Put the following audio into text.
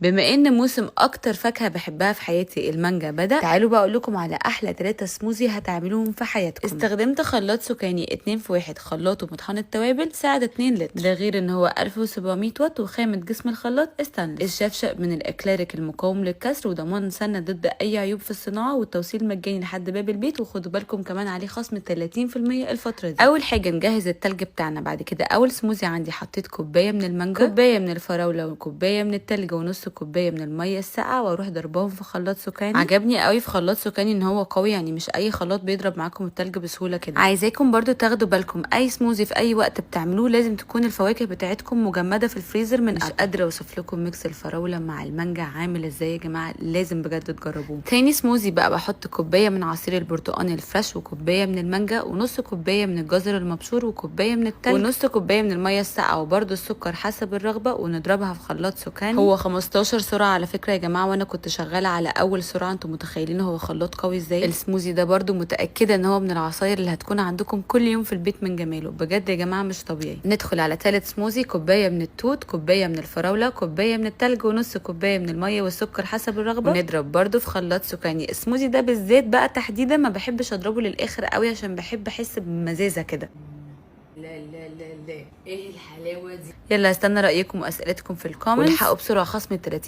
بما ان موسم اكتر فاكهة بحبها في حياتي المانجا بدا، تعالوا بقى اقول لكم على احلى 3 سموزي هتعملوهم في حياتكم. استخدمت خلاط سوكاني 2 في 1، خلاط ومطحنه توابل سعة 2 لتر، ده غير ان هو 1700 واط وخامه جسم الخلاط ستانلس. الشفشق من الاكليريك المقاوم للكسر وضمان سنة ضد اي عيوب في الصناعة، والتوصيل مجاني لحد باب البيت، وخدوا بالكم كمان عليه خصم 30% الفترة دي. اول حاجة نجهز التلج بتاعنا. بعد كده اول سموزي عندي حطيت كوباية من المانجا، كوباية من الفراوله، وكوبايه من التلج، ونص كوباية من المية الساقعه، واروح ضربهم في خلاط سوكاني. عجبني قوي في خلاط سوكاني ان هو قوي، يعني مش اي خلاط بيضرب معاكم التلج بسهولة كده. عايزاكم برضو تاخدوا بالكم اي سموزي في اي وقت بتعملوه لازم تكون الفواكه بتاعتكم مجمده في الفريزر. من مش قادرة اوصف لكم mix الفراوله مع المانجا عامل ازاي يا جماعة، لازم بجد تجربوه. تاني سموزي بقى بحط كوباية من عصير البرتقال ال fresh، وكوبايه من المانجا، ونص كوباية من الجزر المبشور، وكوبايه من التلج، ونص كوباية من المية الساقعه، وبرده السكر حسب الرغبة، ونضربها في خلاط سوكاني. هو 15 سرعة على فكرة يا جماعة، وانا كنت شغالة على اول سرعة، انتم متخيلين هو خلاط قوي ازاي. السموزي ده برده متاكدة ان هو من العصاير اللي هتكون عندكم كل يوم في البيت من جماله، بجد يا جماعة مش طبيعي. ندخل على ثالث سموزي، كوباية من التوت، كوباية من الفراوله، كوباية من التلج، ونص كوباية من المية والسكر حسب الرغبة، ونضرب برده في خلاط سوكاني. السموزي ده بالذات بقى تحديدا ما بحبش اضربه للاخر قوي عشان بحب احس بمزازه كده. لا لا لا لا، ايه الحلاوة دي؟ يلا استنى رايكم واسئلتكم في ال comments، والحقوا بسرعة خصم 30%